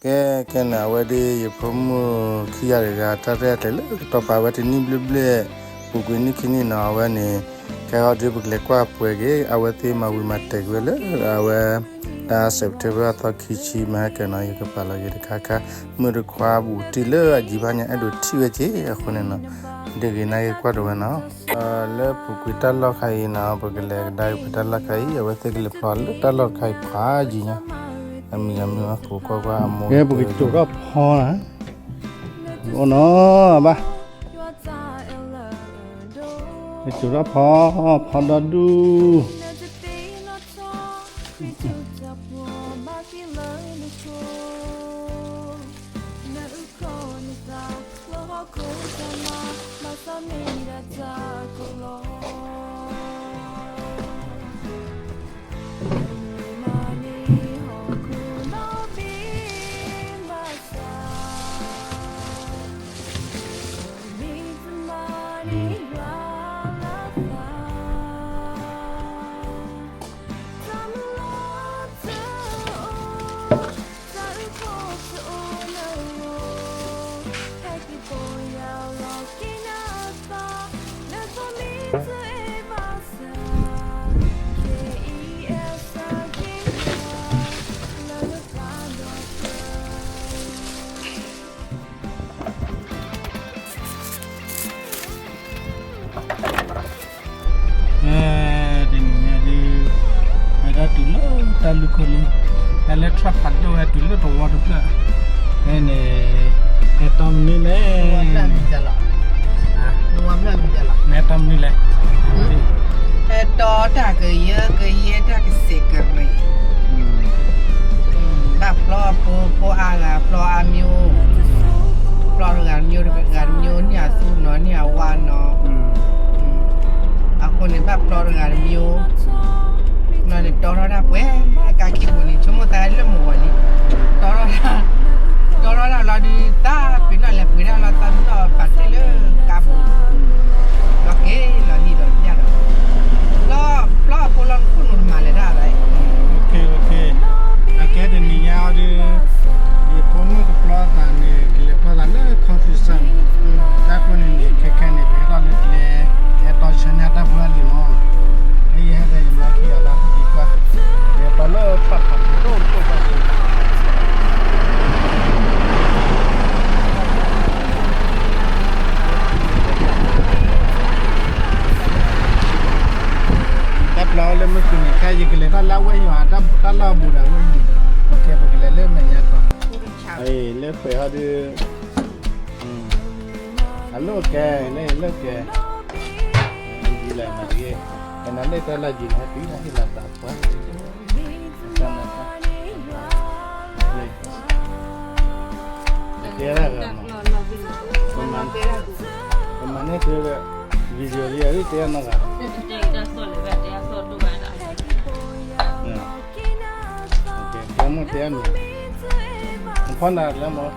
ကဲ ကဲန့ၣ် အဝဲဒ်ယဖိမုၣ်ခံဂၤတဂၤ တၢ်ရဲၣ်တၢ်ကျဲၤလၢကတီၤပာ်ဝဲတနံၣ်ဘျဲၣ်ဘျဲၣ် ပူၤကွံာ်နံၣ်ခံနံၣ်နီၤ အဝဲန့ၣ် ကဲဟီဒုးပကလဲၤကွၢ်ပှဲၤက့ၤ အဝဲသ့ၣ်မၤဝံၤမၤတဲာ်က့ၤဝဲလၢ အဝဲ လါ September သီခံဆံမဟါကနီၤ ယကပာ်လီၤက့ၤတခါခါ မုၢ်တခွါဘူးတံၢ်လၢအယံၤဘၣ်ညါ အဲၣ်ဒိးထံၣ်ဝဲက့ၤအဃိန့ၣ်နီၤ ဒ်ဂ့ၤနၤဂ့ၤကွၢ်တဝဲနီၤ လၢပူၤကွံာ်တၢ်လီၢ်ခါအံၤနီၤ ပကလဲၤကဒါက့ၤပှဲၤတၢ်လီၢ်ခါအံၤ အဝဲသ့ၣ်ကလဲၤဖျီလၢတၢ်လီၢ်တခါအံၤဖးယံၤညါ အမံၤအမံၤပူၤကွၢ်ကွၢ်အမိၢ် ကဲပကစိာ်ထီၣ်ဖီနီၤ အိၣ်နီၤဘၣ် ကစိာ်ထီၣ်ဖီ ဖီဒီဒူၣ် တနံၤညါဒုး ဟဲဒၣ်တုၤလၢတၢ်လူၢ်ခိၣ်လၢ ဟဲလၢထၣ်ဖးဒိၣ်ဟဲတုၤလၢတဝီတဖျၢၣ် ဖဲန့ၣ် ဟဲတီမနုၤလဲၣ် ဟဲတီမနုၤလဲၣ် ဟဲတီတၢ်ကယၢကယဲတၢ်ကစဲးကရံး ဘၣ်ဖျီဖိ ဖိအါဂၤ ဖျီအါမံၤအိၣ် ဖျီတဂၤတမံၤ တဂၤတမံၤ န့ၢ်အသူနီၤ န့ၢ်အဝါနီၤ အဃိန့ၣ် ဘၣ်ဖျီတဂၤတမံၤ နီၤန့ၣ် တီထီၣ်တၢ်ပှဲၤ ကါခံပူၤန့ၣ် ဆိကမိၣ်သးလၢမုၢ်ဂီၤလံ တီထီၣ်တၢ် တီထီၣ်တၢ်လီၤဒုး သးပ့ၤနီၣ်လဲၤပှ့ၤတၢ်လီၤ သးနီၣ်ဖးတ့ၢ်လၢကါပူၤ လီၤက့ၤလီၤဟံၣ်ဒီးညၣ်ဒီး လီၤဖျီအဖိလီၤနခိၣ်နူာ်တမၤလဲၤတၢ်ဘၣ် အကဲတနံၤညါအီၤဒုး ယဖိမုၣ်ကဖျီသးန့ၣ် ကလဲၤဖျီသးလၢ countryside တၢ်ခိၣ်န့ၣ်န့ၣ် ခဲခဲန့ၣ် ပဟဲထီၣ်လၢကျဲ ဟဲတီဆၢန့ၢ်တၢ်ဖိတၢ်လံၤမး လၢယဟဲဒီးယမၤခံဂၤတၢ်ဖိဒံးကွၢ် ယဟဲတီလၢထၣ်ဖးဒိၣ်တခိၣ်ကွၢ် တၢ်ဖျီလၢမုၢ်ခုၣ်န့ၣ် ခဲယကလဲၤထီၣ်လၢအဝဲၢ်ယွၤ တၢ်လီၢ်ဘူးဒီးအဝဲၢ်ယွၤ ကဲပကလဲၤလၢမဲာ်ညါကီၢ် လၢပှဲၤဟီဒုး အလိၣ်ကဲ လၢအလိၣ်ကဲ ယံၤလၢမၤတဂ့ၤ ကနၤလၢတၢ်လၢ်ယံၤန့ၣ်ဟဲတုၤလၢဟ့ၣ်လီၤသးပှၢ် ကဲဒၣ်ဂၤမး ပမၤန့ၢ်သု video လံ အဝဲတဲအနီၢ်ဂၤ တဲမိၢ်တဲအမံၤ ဖီနၤလၢမး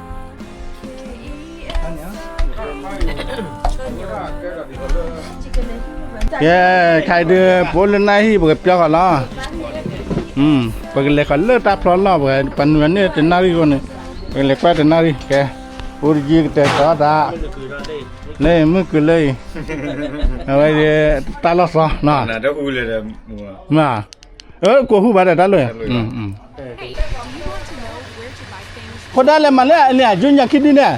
ကဲ ခဲအံၤဒုး ပအိၣ်လၢနၢ်ဟံၣ် ပကပျီဃီၤလီၤ ပကလဲၤဃီၤလၢတၢ်ဖျီလီၢ် ပနုာ်န့ၢ်တနၣ်ရံၣ်အဃိန့ၣ် ပကလဲၤကွၢ်တနၣ်ရံၣ် ကဲ အိၣ်တယံၤကတဲာ်ကတီၤတၢ် လၢမုၢ်ကုၢ်လၢအံၤ အဝဲ တၢ်လီၢ်သီနီၤ မ့ၢ် ကိးဟူဘၣ်ဒီးတၢ်လီၢ် ဖိဒါလဲၤမၤလၢအန့ၣ် အယူညါခံဒုန့ၣ်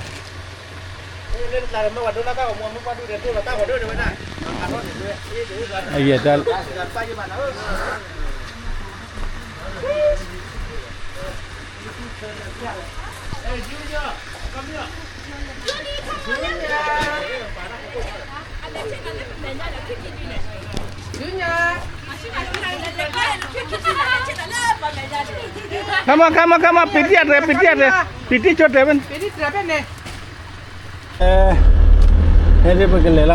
အယဲၢ်တၢ် ခါမး ခါမး ခါမး ပ့ၤတံၢ်အတြဲၤ ပ့ၤတံၢ်အတြဲၤ ပ့ၤတံၢ်ဆိတြဲၤဖဲန့ၣ် ဟဲဒ်ပကလဲၤလ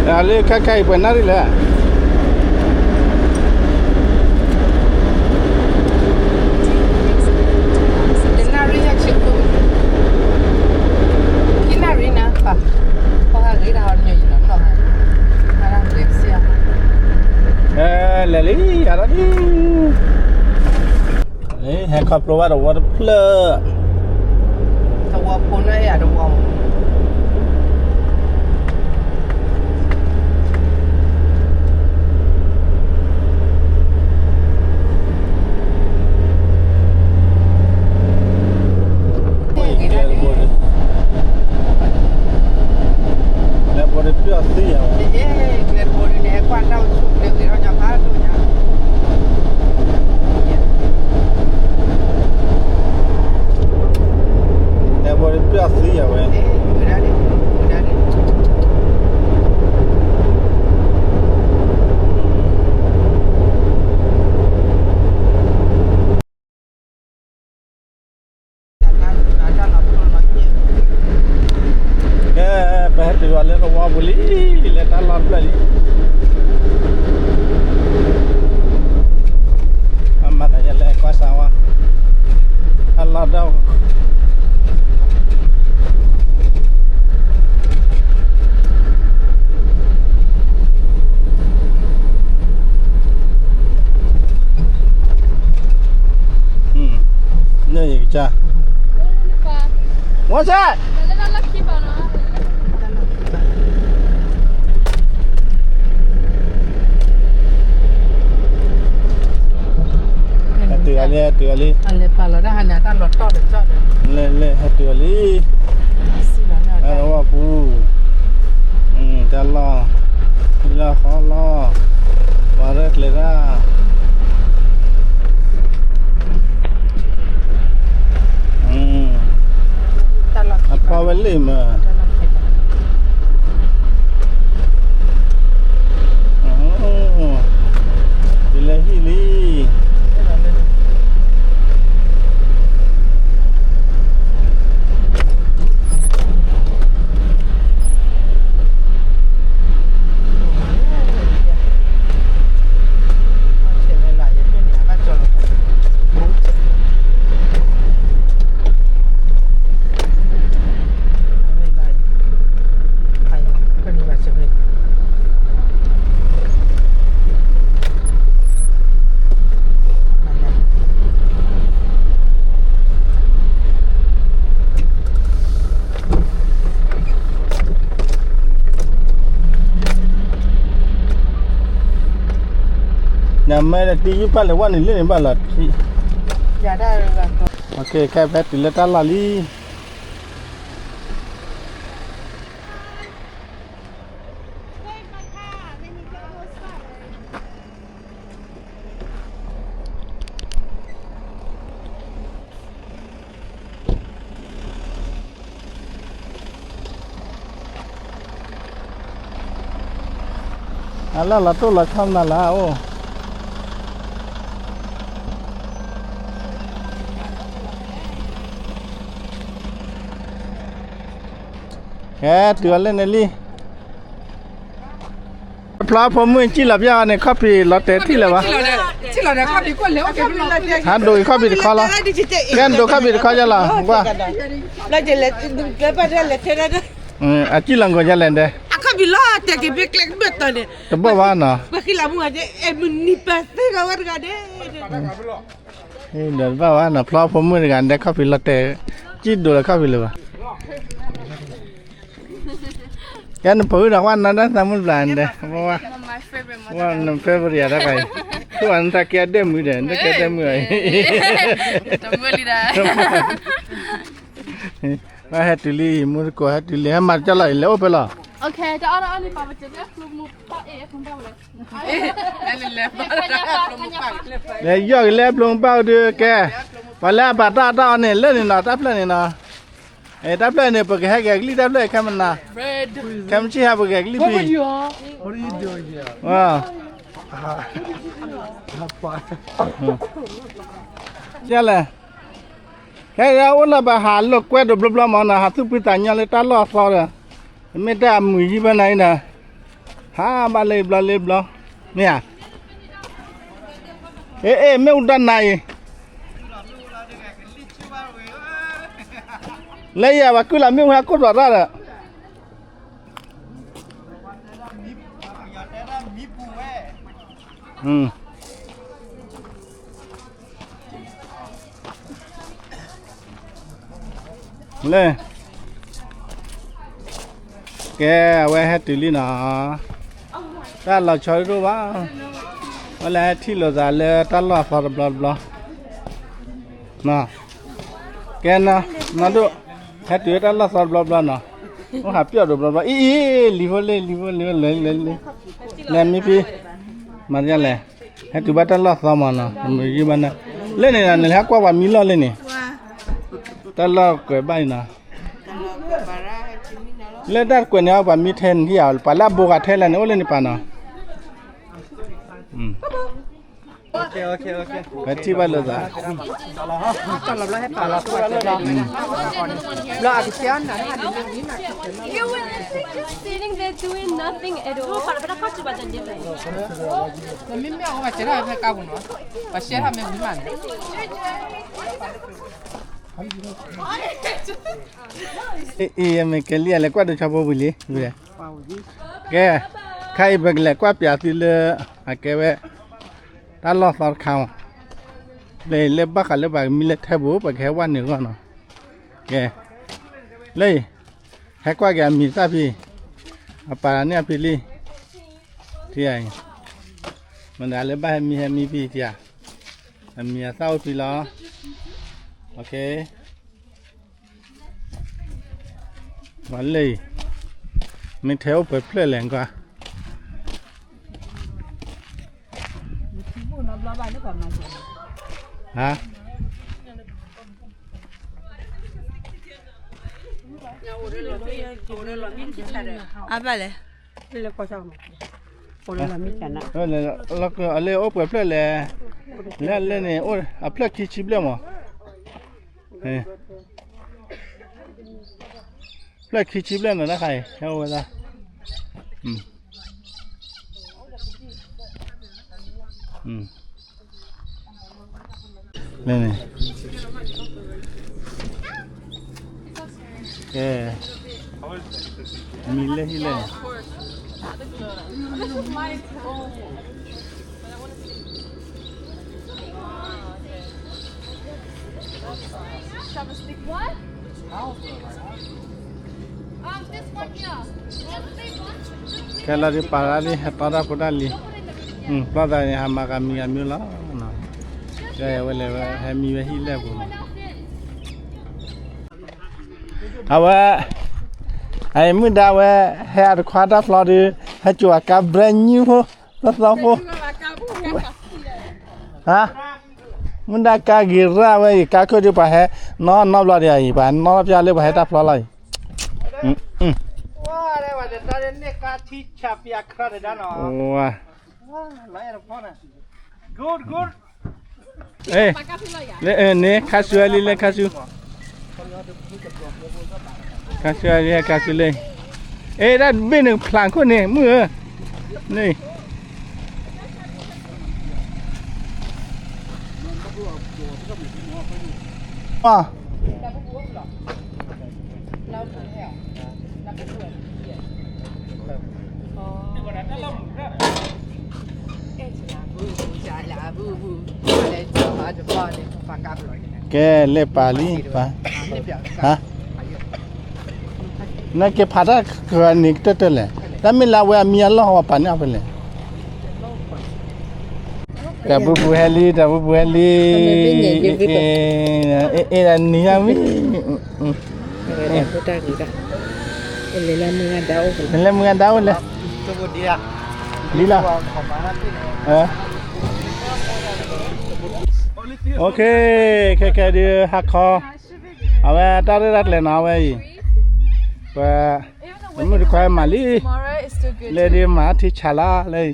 ီၤ လၢခဲခဲအံၤပှဲၤနၣ်ရံၣ်လဲၣ် တနၣ်ရံၣ်ညါဆံခိၣ် ခံနၣ်ရံၣ်နၤ ပှၤဟးဂ့ၤတၢ်ဟီနံၤယံၤနီၤ နီၢ်ဟါ ဟါလၢဂ့ၤပစံးအါ လဲၤလံ ယၤဒီးလံ, ဟဲခီဖျိဘၣ်တဝီတဖျၢၣ်, တဝီဖိလၢယၤတဝီ လဲၤဘိးဒုးပျီၢ်သံယၤဝဲ, လဲၤဘိးဒုးပျီၢ်သံယၤဝဲ. ကဲ ပဟဲတုၤအီၤလၢသဝီပူၤလံ, လၢတၢ်လီၢ်တဖျၢၣ်လံ, အမၤသးယလဲၤကွၢ်စးဝါ, အလီၢ်ဒီး န့ၣ်ယကစၢ်, ဝါစၢ် ဟဲတုၤအီၤလံ ဟဲတုၤအီၤလံ, လဲၤလဲၤဟဲတုၤအီၤလံ, အဝီပူၤ, တၢ်လီၢ်, လၢဃီလီၢ်, ပှၤရဲၣ်ကျဲၤတၢ် အပီဝဲလံမး, တုၤလၢဟံၣ်လံ. နမ့ၢ်တံၤယုၢ်ပၢ်လဲၤဝဲန့ၣ်လၢန့ၣ်ဘၣ်လီၤ. ခဲဖဲတုၤလၢတၢ်လီၢ်လံ. အလၢလီၤတိၢ်လီၤဆီမနုၤလၢအအိၣ် ကဲ တုၤအီၤလၢန့ၣ်လံ. ဖျီဖိမုၣ်စံၣ်လီၤပျၢ်အီၤန့ၣ် ခီၣ်ဖံးလီၤတဲာ်ထံၣ်လၢၤဘၣ်. ဟးဒိးက့ၤခီၣ်ဖံးတခီလီၤ. ကဲဒိးခီၣ်ဖံးတခီလီၤ. အစံၣ်လီၤကိးယလဲၣ်ဒဲး. အခီၣ်ဖံးလီၤတဲာ်က့ၤဖဲကျဲကဘၢၣ်တီၤန့ၣ် တဘၣ်ဘၣ်နီၤ. ပှၤဃံလၤမူဂၤဒဲး အဲၣ်မုၢ်နံၤပၢ်သ့ဂၤဝဲတဂၤဒဲး. ဒီးတဘၣ်ဘၣ်နီၤ ဖျီဖိမုၣ်တဂၤဒဲး ခီၣ်ဖံးလီၤတဲာ် စံၣ်ဒိးလၢခီၣ်ဖံးလၢၤဘၣ်. ကဲနပၢ်ဒီးဝဲနၤဒၣ်သးမုၣ်တဘျီဒဲး ဝဲ န favorite တၢ်ခါအံၤ သူၣ်အနတၢ်ကဲအဒဲၣ်မုၣ်ဒီး နတၢ်ကဲဒဲၣ်မုၣ်အံၤ တမုၣ်လံဒီး ဘၣ်ဟဲတုၤလံ မူတကိးဟဲတုၤလံ ဟဲမၤတကၢ်လီၤအံၤ လဲၤအိၣ်ဖဲလီၤ. လဲၤယီၢ်က့ၤလၢအပျိမူပၢ်အိၣ်ဒုးကဲ ပှၤလၢအဘၣ်တၢ်အီၣ်တၢ်အီန့ၣ် လၢန့ၣ်နီၤ တၢ်ဖျၢၣ်န့ၣ်နီၤ တၢ်ဖျၢၣ်န့ၣ် ပကဟဲက့ၤကလံၣ်တၢ်ဖျၢၣ်ခဲမနၤ ခဲမုၢ်ဆ့ၣ်ဟါပက့ၤကလံၣ်ဖံ ကဲလဲၣ် ခဲအံၤအိၣ်လၢဘၣ်ဟးလိာ်ကွဲဒိၣ်ဘျီဘျီမးနီၤ ဟးသူၣ်ဖှံသးညီလၢတၢ်လီၢ်အသီဒီး မ့ၢ်တၢ်အမုာ်ယံၤဘၣ်နၤအံၤဒီး ဟးဘၣ်လၢဘျီလၢဘျီ မ့ၢ်ဧါ အ့ အ့ မ့ၣ်အူဒၣ်နၤအံၤ လၢယၤပှၤကုၢ်လီၤမ့ၣ်အူဟဲကိၢ်ထီၣ်တၢ်ဒီး လၢ ကဲ အဝဲဟဲတုၤလံနီၤ, တၢ်လီၤဆီဒိၣ်ဘၣ်, ဝဲလၢဟဲထံၣ်လိာ်သးလၢတၢ်လီၢ်အသီတဘျီတဘျီ, ကဲနီၤ, နီၢ်ဒိၣ်, ဟဲတုၤလၢတၢ်လီၢ်သီတဘျီတဘျီနီၤ, အိၣ်ဟးပျီၣ်ဒိၣ်ဘျီတဘျီ, အံၤအံၤ လံၤဖိလံၤ လံၤဖိလံၤဖိ လဲၤလံၤလဲၤလံၤ, လဲၤမံဖံ မၤဒ်လဲၣ်, ဟဲတုၤဘၣ်တၢ်လီၢ်သီမးနီၤ, မုာ်ယုၢ်ဘၣ်န့ၣ်, လၢန့ၣ်နီၤ နလဲၤဟဲကွၢ်ပှၤမံလီၢ်လၢန့ၣ်, တၢ်လီၢ်ကွဲးဘၣ်အံၤနီၤ, လၢတၢ်ကွဲးန့ၣ် ပှၤမံထဲနထံၣ်ဧါ, ပှၤလၢအဘိးဂၤထဲလဲၣ်န့ၣ် အိၣ်လၢန့ၣ်ပာ်နီၤ. ပထံၣ်ဘၣ်လိာ်သး, ဘျီအကစဲနီၤ, You were literally just sitting there doing nothing at all. မ့မ့ၢ်အဝဲဘၣ်စဲထီၣ်ဖဲကါပူၤနီၤ, ပှၤရှဲထီၣ်မ့ၢ်ဝံၤမးန့ၣ်, အံၤ ယမ့ၢ်ကဲလံယၤလဲၤကွၢ်ဒိဆါဖိဝံၤလံ, ကဲ, ခါအံၤပကလဲၤကွၢ်ပၠးသုလၢ အကဲဝဲ တၢ်လီၢ်သီတခါမး, လၢလၢဘၣ်ဃးလၢပှၤကမံလၢထဲပူၤ ပကဟဲဝဲန့ၣ်အဂီၢ်နီၤ, ကဲ, လၢအံၤ, ဟဲကွၢ်က့ၤအမံၤသၣ်ဖံ, အပာ်န့ၢ်အဖံလံ, ထံၣ်အံၤ, မတၤလၢဘၣ်ဟဲမံဟဲမံဖံထံၣ်ဧါ, အမံၤအသၣ်အိၣ်ဖံလီၤ, ပှၤလၢအံၤ, မ့ၢ်ထဲအိၣ်ပှဲၤဖျၢၣ်လဲၣ်ကွၢ်, ဟါ, အဘၣ်လဲၣ်, အလၢအိၣ်ပှဲၤဖျၢၣ်လဲၣ်, လၢလၢန့ၣ် အဖျၢၣ်ခံဆံဘျဲၣ်မး ဖျၢၣ်ခံဆံဘျဲၣ်နီၤ တၢ်ခါအံၤ ဟဲအိၣ်ဝဲဒၣ်, လၢန့ၣ်, ကဲ, မံၤလၢဟံၣ်လဲၣ်န့ၣ် ခဲလၢာ်ဒ်ပာ်ရၣ်လံ ဟဲတီတၢ်ဖိတၢ်လံၤ, ပျီသးန့ၣ် ဟးမၤဂၤမံၤဂၤမံၤလီၤ, ကဲဝဲလဲၤဝဲ ဟဲမံဝဲဟံၣ်လဲၣ်ပူၤနီၤ, အဝဲ, အမုၢ်ဒါဝဲ, ဟဲအတခွါတၢ်ဖျီဒီး, ဟဲစိာ်အကါ brand new ဖိ, သီသီဖိ, ဟါ, မုၢ်ဒါကါဂ့ၤရၣ်ဝဲအံၤ ကါခိၣ်ဒုးပှၤဟဲ, နီၢ်နီၢ်ဘျီဒံးအံၤ ပှၤနီၢ်ပျၢ်လၢပှၤဟဲတၢ်ဖျီလီၤအံၤ, ဝါ, လၢန့ၣ် ခါဆူအလံလၢခါဆူ ခါဆူအလံ ခါဆူလၢ, အဲ တၢ်ဘ့ၣ်န့ၣ်ဖျးခိၣ်န့ၣ် မုၢ်ဧၢ, န့ၣ်, အ ကဲ လဲၤပာ်လံ, ဟါ, နက့ၤဖးတၢ်ကန့ၣ်ကတၢၢ်တၢၢ်လဲၣ်, တၢ်မ့ၢ်လၢအဝဲအမံၤအလီၢ်ဟီပာ်န့ၢ်အီၤဖဲလဲၣ်, တၢ်ပူၤပူၤဟဲလံ တၢ်ပူၤပူၤဟဲလံ, အဲ အဲ နံၤညါဝံၤ နလဲၤမုၢ်ဂၤဒၣ်အိၣ်လဲၣ်, လံလီၤ, ခဲခဲဒုး ဟါခီ, အဝဲတၢ်ရဲၣ်တၢ်ကျဲၤနီၤ အဝဲအံၤ, ပ မုၢ်တခွါမၤလံ, လၢဒ်မၤထံဆးလီၤလၢ,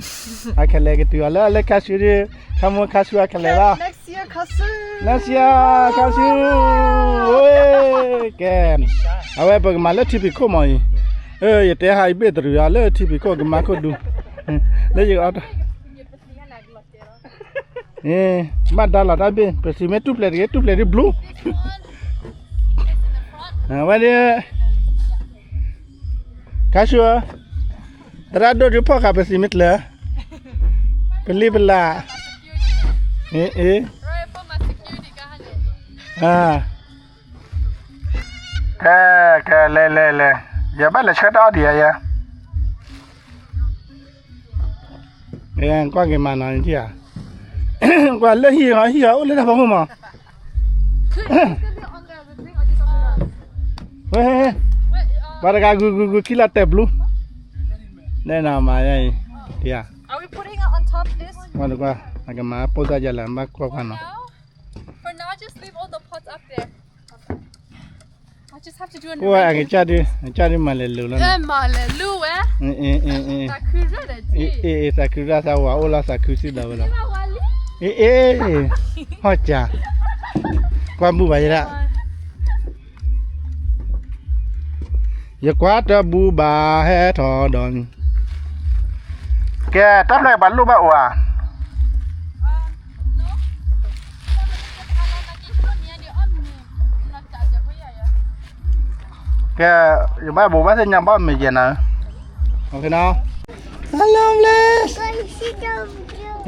အခဲလဲၣ်ကတုၤအီၤလၢလၢခါဆူဒ်, ခါမူခါဆူအခဲလဲၣ်လီၤ, next year ခါဆူ, ကဲ, အဝဲပကမၤလၢထံဖံးခိၣ်မးအံၤ, ယတဲဟးအံၤဘ့ၣ်တရူးအီၤလၢထံဖံးခိၣ်ကမၤခိၣ်ဒူ, လၢယက ဘၣ်ဒါလီၤတၢ်ဘ့ၣ် ပစံးမ့ၢ်တူၢ်ဖျဲးတဂ့ၤ တူၢ်ဖျဲးဒ်ဘျူး, အဝဲဒ်, ခါဆူ, သရၣ်ဒိၣ်ဒုးဖီၣ်ဃာ်ပစံးမ့ၢ်ကျၢၤ, ပလံၢ်ပလၢ်, အ့ အ့, ကဲ ကဲ လဲၤ လဲၤ လဲၤ, ယဘၣ်လဲၤဆှၢတၢ်အီၣ်ဒံးဧါယဲ, ကွၢ်က့ၤမးနီၤ, ကွၢ်လၢဟံၣ်ဟီ ဟံၣ်ဟီအိၣ်လၢတၢ်ဖီခိၣ်မး, ဝဲ ပှၤတဂၤဂုၤဂုၤဂုၤခံလီၤတဲာ်ဘျူး, နဲနၤမၤအံၤ, ပှၤတကွၢ် အကမၤပိၢ်သၣ်ယၤလၢဘၣ်ကွၢ်ကွၢ်နီၤ, အိၣ်ဝဲအကစၢ်ဒုး အကစၢ်ဒုးမၤလဲၤလိၤလီၤ, သးခုရၣ်သးဝၤအိၣ်လီၤသးခုစံၣ်ဒီးဝဲလီၤ, အ့ အ့, ဟီၣ်ကၢ်, ကွၢ်ဘူၣ်ဘၣ်ယဲဒၣ် ယကွၢ်တဘူၣ်ဘၣ်ဟဲထီၣ်ဒီး, ကဲ တၢ်ဖျၢၣ်ပှၤလိၣ်ဘၣ်အိၣ်ဧါ, ကဲ ယဘၣ်ဘိးဘၣ်သ့ၣ်ညါဘီၣ်မ့ၢ်ယဲနၤ, အလီၤဘျဲၣ်,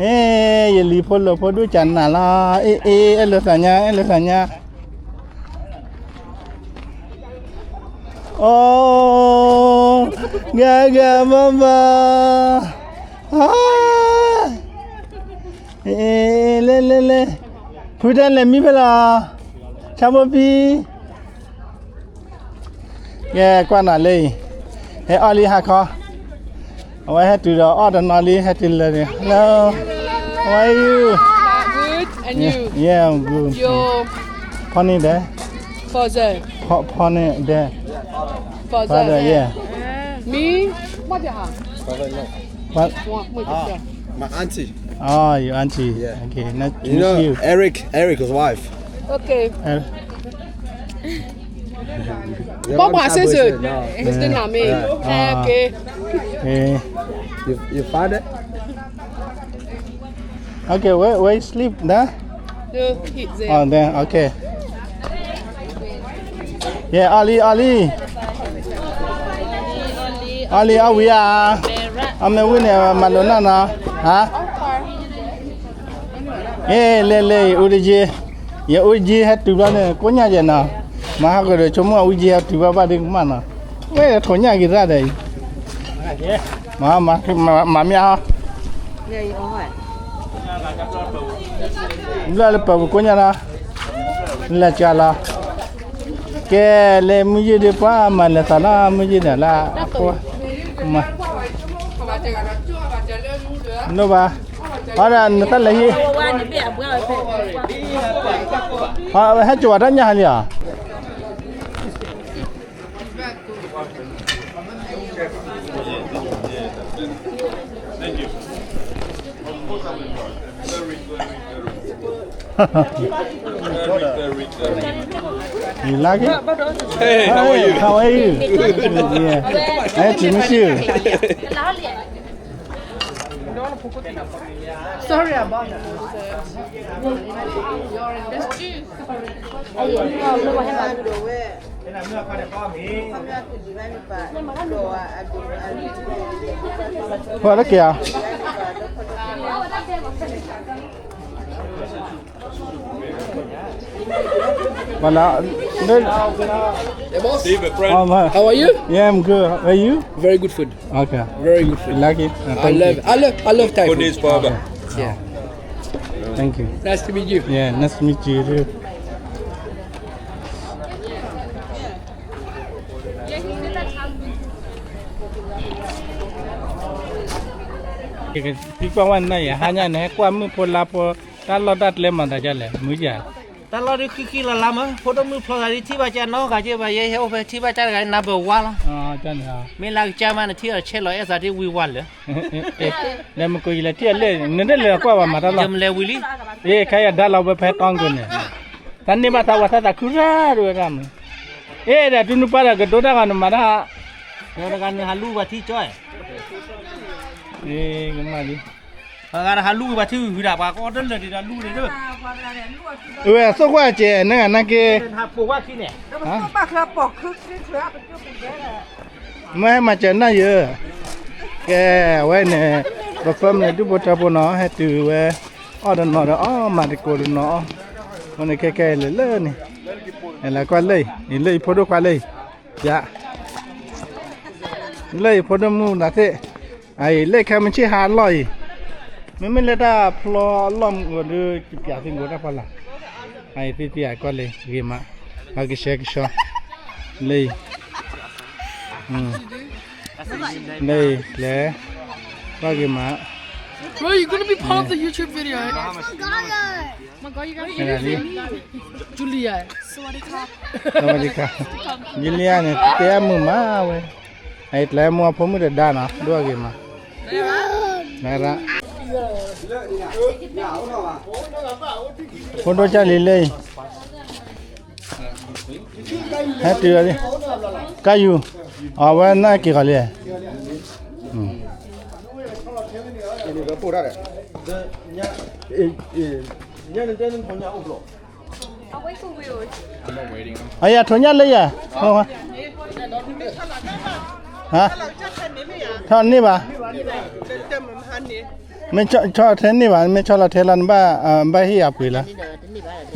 အ့ ယလံၤဖိလၢာ်ဖိဒိၣ်ကနၣ်လီၤ, အ့ အ့ အဲၣ်လိာ်သးညါ အဲၣ်လိာ်သးညါ အိ, ဂၤဂၤဘၣ်ဘၣ်, လဲၤ လဲၤ လဲၤ, ဖုတၢ်လဲၤမံဖဲလဲၣ်, ဆၣ်ဖိပံ, ကဲကွၢ်နၤလၢအံၤ, ဟဲအီၣ်လံဟါခီ, အဝဲဟဲတုၤဒီးအီၣ်တနီၤလံ ဟဲတုၤလၢန့ၣ်, Hello, how are you? Yeah, I'm good. ဖီန့ၣ်ဒဲး, ဖီန့ၣ်ဒဲး, father, yeah. Me? What? My auntie. Oh, your auntie. Yeah. Okay, nice to meet you. Eric, Eric, his wife. Okay. Papa sister. Mister Nami. Okay. Your father? Okay, where, where you sleep? There? Oh, there. Okay. Yeah, အီလံ အီလံ, အီလံ အီဝံၤဧါ, အမ့ၢ်ဝံၤန့ၣ် မၤလိာ်နီၢ်နီၢ်, ဟါ, ဟ့ၣ် လဲၤ လဲၤ အူတယ့, ယအူတယ့ဟဲတုၤဘျီန့ၣ် ကိးညၣ်ယဲနီၤ, မၤဟးကဒီးဆိကမိၣ်အူတယ့ဟဲတုၤဘၣ်ဘၣ်ဒ်ကမၣ်နီၤ, ဝဲထိးညၣ်က့ၤတၢ်ဒီးအံၤ, မၤ မၤမ့ၢ်ဟါ ဘျီလၢပှၤပကိးညါလီၤ, လဲၤကလီၤ, ကဲ လဲၤမုၢ်ယုၢ်ဒ်ပှၤမၤလဲၤသးလီၤ မုၢ်ယုၢ်န့ၣ်လၢအဃိ, လိၣ်ဘၣ်, အဒီးနတၢ်လဲၤဟံၣ်, ဟဲကဝၤတၢ်ညၣ်ဟါလံဧါ. You like it? Hey, how are you? How are you? Yeah. Nice to meet you. Sorry about that. It's juice. What, okay, ah? Voilà. Hey, my friend. Um, uh, How are you? Yeah, I'm good. Are you? Very good food. Okay. Very good food. You like it? Uh, I thank love you. I love, I love Thai food. Food is forever. Okay. Yeah. Thank you. Nice to meet you. Yeah, nice to meet you too. Kí kí wá nà yẹn há nyá nà hé kwá mí pho lá pho, tá ló dá tlé mò dá já lẹ̀ mú yà. Tá ló dí khí khí lá lá mò, phó tó mú pho lá dí thí bá chá nó gà chê bá yé hé ô phê thí bá chá gà nà bờ wá ló. Mí lá chá má nà thí ở chê ló é sá dí wí wá lửa. Lẹ mì kò yì lẹ thí lẹ, nì dé lẹ kua wa mà tá lọ. Jẹm lẹ wì lí. Ê, kha yà dá lọ bơ phé tóng gơ nè. Tá nê bá tha wa tha tha khư rá rơ rá mì. Ê, dà tu nư pa dà gơ dô dá gà nù mà dá. Gà dà gà nư hà lu wa thí choi. Ê, gơ mà đi. Gà dà hà lu wa thí hư dà wa có đơn lơ đi dà lu đi dơ. Ê, sô qua chè, nè gà nà kê. Hà pô wa thí nè. Hả? မ့ၢ်ဟဲမၤစၢၤနၢ်ယၢ, ကဲ အဝဲန့ၣ် ပဖၢမုၢ်န့ၣ် ဒူၣ်ဖိထၢဖိနီၤ ဟဲတုၤဝဲ အီၣ်တနီၤဒီးအီၣ်မၤတကိးတနီၤအီၣ်, အဃိန့ၣ်ခဲခဲအံၤလဲၤလၢန့ၣ်, လဲၤကွၢ်လၢအံၤ အံၤလၢအံၤဖိဒိၣ်ခွါလၢအံၤ, ယၤ, လၢအံၤဖိဒိၣ်မုၣ်နၤသ့ၣ်, အအံၤလၢခဲမုၢ်ဆ့ၣ်ဟါအလီၢ်အံၤ, မ့မ့ၢ်လၢတၢ်ဖျီအလီၢ်မုၢ်ဒီး ကပျးသ့ၣ်ကိးတၢ်ဖီလာ်, အအံၤသ့ၣ်သ့ၣ်အကွၢ်လၢဂ့ၤမး, အကဆှဲကဆှီ, လၢအံၤ လၢအံၤလဲၤ ကွၢ်က့ၤမး, Bro, you're gonna be part of the YouTube video. Eh? Julia. စဝၤဒံခါ, ယလံယၤန့ၣ် တဲအမုာ်မးဝဲ, အအံၤကျဲမုာ်အဖိမုၣ်တဒါနီၤ ဒိၣ်အဂ့ၤမး, နရၣ်, ဖိဒိၣ်ကၢ်လံလၢအံၤ ဟဲတုၤလီၤလံ, ကါယူၤ, အဝဲနၢ်က့ၤဃီၤလံ, အယၤထိးညၣ်လၢယၤ, ဟါ, ထီၣ်န့ၢ်ဘၣ်, မ့ၢ်ဆီထဲန့ၢ်ဘၣ် မ့ၢ်ဆီလီၤထဲလီၤ နဘၣ်ဟ့ၣ်အပှ့ၤလီၤ,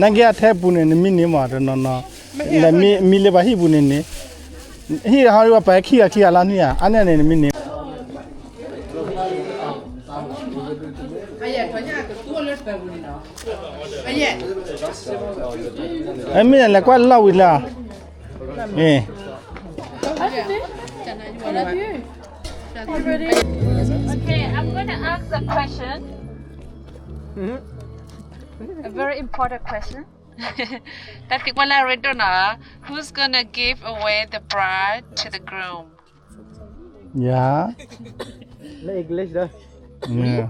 နက့ၤအထဲပူၤန့ၣ် နမံန့ၢ်မးတနီၤနီၤ, မံလၢပှၤဟံၣ်ပူၤန့ၣ်န့ၣ်, ဟံၣ်ဟီဒ်ပှၤခံဂၤခံဂၤလီၤန့ၣ်ဧါ, အါန့ၢ်န့ၣ် နမံန့ၢ် အမ့ၢ်လဲၤကွၢ်လီၢ်ဝံၤလၢ, အ, Okay, I'm going to ask a question. A very important question. တၢ်သံကွၢ်လၢအရ့ဒိၣ်နီၤ, who's gonna give away the bride to the groom? ယၤ, လၢ English ဒီး,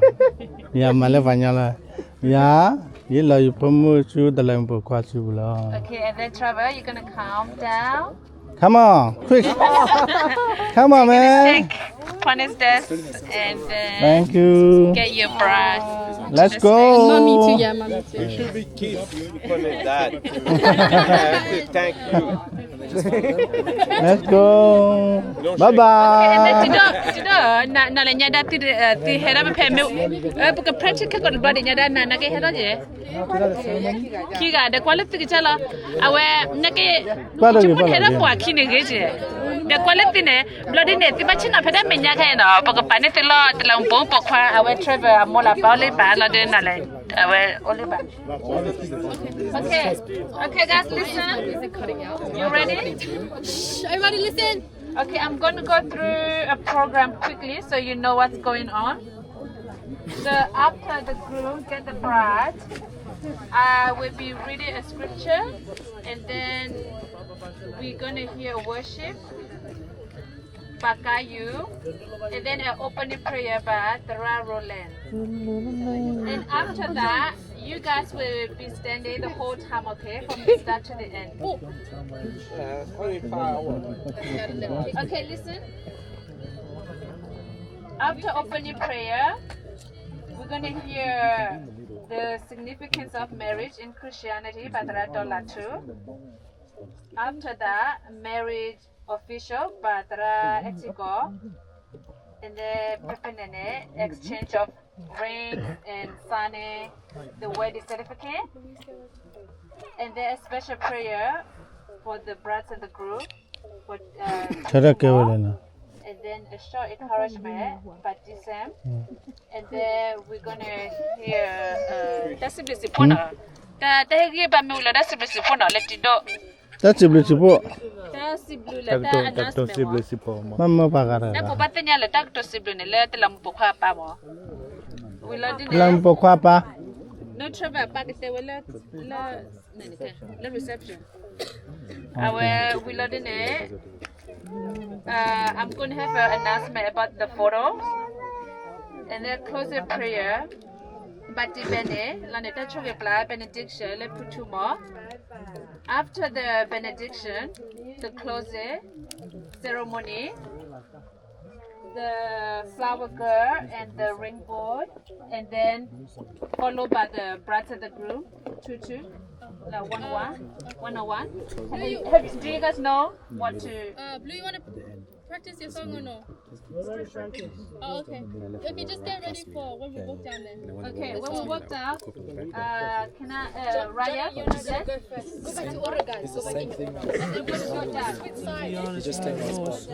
ယၤမၤလၢပှၤကညီလီၤ, ယၤ, ယလီၤယဖိမုၣ်ဆူတလးမူးပိာ်ခွါစုပူၤလီၤ. Okay, and then Trevor, you're gonna come down. Come on, quick. Come on, man. Take upon his desk and then Thank you. Get your bride. Let's go. Mommy too, yeah, mommy too. It should be kids. You put it that. Thank you. Let's go. Bye bye. နလဲၤညါဒၣ် သုဟဲဒၣ်ဖဲဖဲမ့ၢ်, ပက practice ခဲကိာ်တဘျီဒံးညါဒၣ် နၤနကဟဲထီၣ်က့ၤ, ခံဂၤဒီးကွၢ်လၢသုကစၢ်လီၤ, အဝဲ, နက, ဟဲဒၣ်ပှၤခံန့ၣ်ဂ့ၤက့ၤ, ဒီးကွၢ်လၢသုန့ၣ်, ဘျီဒ်န့ၣ် သုဘၣ်ဆ့ၣ်နီၤဖဲဒၣ်မဲာ်ညါခဲအံၤနီၤ ပကပာ်န့ၢ်သုလီၤ တလးမူးပိာ်ခွါ အဝဲ Trevor အမိၢ်လၢပၢ်အိၣ်လၢဘၣ်လီၤဒီးနၤလဲၤ, အဝဲအိၣ်လၢဘၣ် Okay, okay, guys, listen. You ready? Shh, everybody listen. Okay, I'm going to go through a program quickly so you know what's going on. So after the groom get the bride, I will be reading a scripture, and then we're going to hear worship by Kayu, and then an opening prayer by Tara Roland. And after that, you guys will be standing the whole time, okay, from the start to the end. Uh, only five hours. Okay, listen. After opening prayer, we're going to hear the significance of marriage in Christianity by Tara Dola two. After that, marriage official by Tara Etigo. And then, pepenene, exchange of rings and signing the wedding certificate. And then a special prayer for the brides and the groom. For, uh, ဆၢထၢၣ်ကဲဝဲလဲၣ်နီၤ and then a short encouragement, baptism, and then we're gonna hear, uh, တၢ်စံးဘျုးစံးဖှိၣ်နီၤ, တၢ်, တၢ်ဟ့ၣ်ဂံၢ်ဘါမ့ၢ်ဝံၤလီၤ တၢ်စံးဘျုးစံးဖှိၣ်နီၤ လၢတံၤဒိၣ်, တၢ်စံးဘျုးစံးဖှိၣ်, တၢ်စံးဘျုးလၢတၢ်အနၢ်စမဲမ့ၢ်, မ့ၢ်မ့ၢ်ပှၤဂၤတဂၤ, တၢ်ဖိဘၣ်သ့ၣ်ညါလၢတၢ်ကတိၤစံးဘျုးန့ၣ် လၢတလးမူးပိာ်ခွါအပၢ်မ့ၢ်, ဝံၤလီၤဒ်န့ၣ်, တလးမူးပိာ်ခွါအပၢ်, နီၢ်ထၢၣ်ဘၣ်ပၢ်ကတဲဝဲလၢ, လၢ, လၢ reception အဝဲ, ဝံၤလီၤဒ်န့ၣ်, uh, I'm going to have an announcement about the photo. And then closing prayer. ဘၣ်တံၢ်ဘဲန့ၣ်, လီၤန့ၣ် တၢ်ဆိၣ်ဂ့ၤပျၢ် benediction လၢဖုထူမီၤ. After the benediction, the closing ceremony, the flower girl and the ring boy, and then followed by the bride and the groom, two, two, like one, one, one on one. Have you, have, do you guys know what to? Uh, Blue, you wanna? Practice your song or no? We're already practicing. Oh, okay. Okay, just get ready for when we walk down there. Okay, when we walk down, uh, can I, uh, Raya, you wanna go first? Go back to order, guys. Go back in order. And then we'll go down. Switch sides. You just take my spot.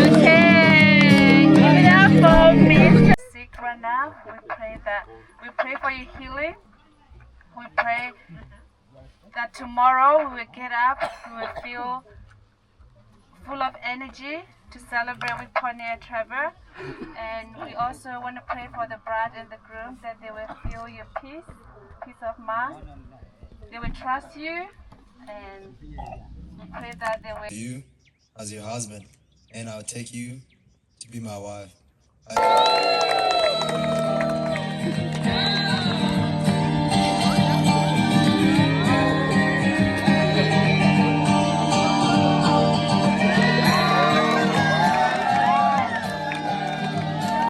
Okay, give it up for Mister Sick right now. We pray that, we pray for your healing. We pray that tomorrow we will get up, we will feel full of energy to celebrate with Cornelia Trevor. And we also want to pray for the bride and the groom, that they will feel your peace, peace of mind. They will trust you, and we pray that they will you as your husband, and I'll take you to be my wife.